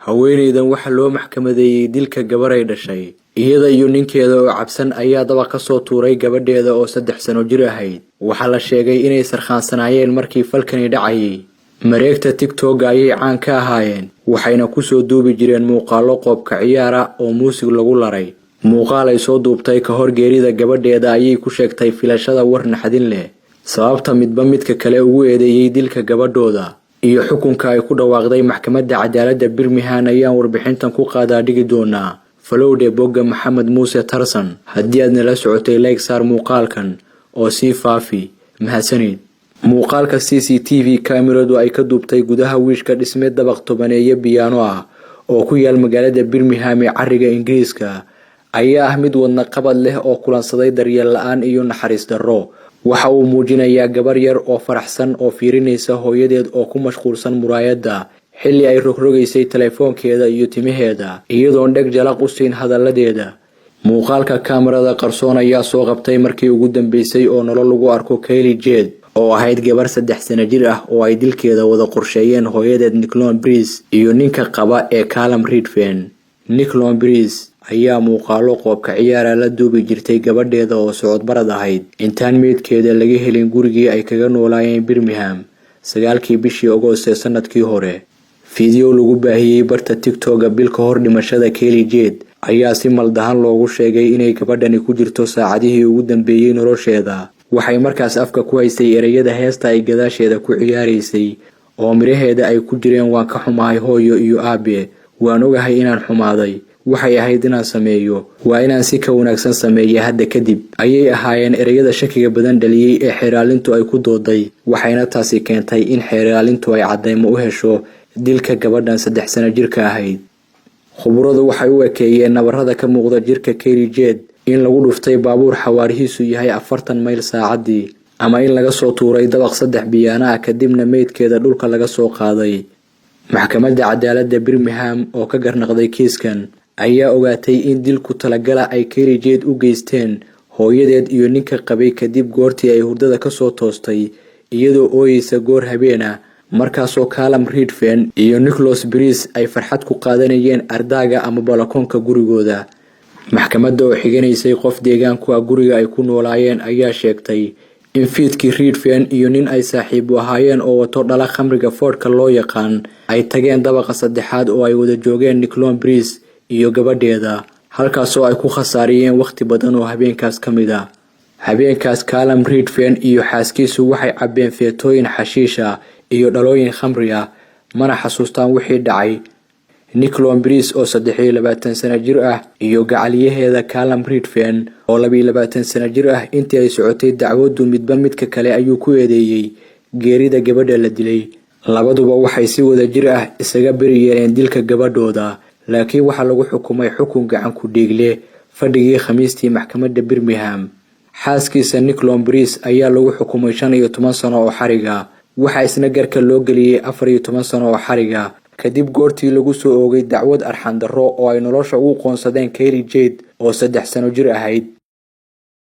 Haweeneydan waxaa loo maxkamadeeyey dilka gabar ay dhashay. Iyada iyo ninkeeda oo cabsan ayaa daba ka soo tuuray gabadheeda oo 3 sano jir ahayd. Waxaa la sheegay inay sarkhaansanaayeen markii falkani dhacayay. Mareegta TikTok ayay caan ka ahaayeen, waxayna kusoo duubi jireen muuqaallo qoobka ciyaara oo muusig lagu laray. Muuqaal ay soo duubtay ka hor geerida gabadheeda ayay ku sheegtay filashada war naxdin leh, sababta midba midka kale ugu eedeeyey dilka gabadhooda iyo xukunka ay ku dhawaaqday maxkamadda cadaaladda Birmingham ayaan warbixintan ku qaadaa dhigi doonaa. Follow dheh bogga Maxamed Muuse Tarsan. Haddii aad nala socotay, like saar muuqaalkan oo sii faafi. Mahadsanid. Muuqaalka CCTV kaamiradu ay ka duubtay gudaha wiishka dhisme dabaq tobaneeye biyaano ah oo ku yaal magaalada Birmingham ee cariga Ingiriiska ayaa ah mid wadna qabad leh oo kulansaday daryeel la-aan iyo naxariis darro. Waxa uu muujinayaa gabar yar oo faraxsan oo fiirinaysa hooyadeed oo ku mashquulsan muraayadda xilli ay rogrogaysay telefoonkeeda iyo timaheeda, iyadoon dheg jalaq u siin hadalladeeda. Muuqaalka kaamarada qarsoon ayaa soo qabtay markii ugu dambeysay oo nolol lagu arko Kaylee Jade, oo ahayd gabar 3 sano jir ah oo ay dilkeeda wada qorsheeyeen hooyadeed Nicklon Breeze iyo ninka qaba ee Callum Redfern. Nicklon Breeze ayaa muuqaalo qoobka ciyaara la duubi jirtay gabadheeda oo socodbarad ahayd intaan meydkeeda laga helin gurigii ay kaga noolaayeen Birmingham 9-kii bishii Agost ee sanadkii hore. Fiideo lagu baahiyey barta TikToka bil ka hor dhimashada Kaylee Jade ayaa si maldahan loogu sheegay inay gabadhani ku jirto saacadihii ugu dambeeyey nolosheeda. Waxay markaas afka ku haystay ereyada heesta ay gadaasheeda ku ciyaaraysay oo miraheeda ay ku jireen: "Waan ka xumahay, hooyo iyo aabe. Waan ogahay inaan xumaaday. Waxay ahayd inaan sameeyo. Waa inaan si ka wanaagsan sameeya hadda kadib," ayay ahaayeen ereyada shakiga badan dhaliyey ee xeeraalintu ay ku dooday. Waxayna taasi keentay in xeeraalintu ay caddeymo u hesho dilka gabadhan 3 sano jirka ahayd. Khuburadu waxay u ekeeyeen nabarada ka muuqda jirka Kaylee Jade in lagu dhuftay baabuur xawaarihiisu yahay 40 mayl saacaddii, ama in laga soo tuuray dabaq saddex biyaana ah, kadibna meydkeeda dhulka laga soo qaaday. Maxkamadda cadaaladda Birmingham oo ka garnaqday kiiskan ayaa ogaatay in dilku talagala ay Kaylee Jade u geysteen hooyadeed iyo ninka qabay, kadib goortii ay hurdada kasoo toostay iyadoo ooyeysa goor habeena, markaasoo Callum Redfern iyo Nicholas Breeze ay farxad ku qaadanayeen ardaaga ama balakoonka gurigooda. Maxkamadda oo xiganaysay qof deegaanku ah guriga ay ku noolaayeen ayaa sheegtay in fiidkii Redfern iyo nin ay saaxiibo ahaayeen oo wato dhala khamriga vodka loo yaqaan ay tageen dabaqa saddexaad oo ay wada joogeen Nicklon Breeze iyo gabadheeda, halkaasoo ay ku khasaariyeen wakhti badan oo habeenkaas ka mid ah. Habeenkaas Callum Redfern iyo xaaskiisu waxay cabbeen feetooyin xashiisha iyo dhalooyin khamri ah, mana xasuustaan wixii dhacay. Nicklon Breeze oo 23 sano jir ah iyo gacaliyaheeda Callum Redfern oo 22 sano jir ah, intii ay socotay dacwaddu midba midka kale ayuu ku eedeeyey geerida gabadha la dilay. Labaduba waxay si wada jir ah isaga beri yeeleen dilka gabadhooda, laakiin waxaa lagu xukumay xukun gacan ku dhiigle fadhigii Khamiistii maxkamadda Birmingham. Xaaskiisa Nicklon Breeze ayaa lagu xukumay 15 sano oo xariga. Waxaa isna garka loo geliyey 14 sano oo xariga, kadib goortii lagu soo oogay dacwad arxan darro oo ay nolosha ugu qoonsadeen Kaylee Jade oo 3 sano jir ahayd.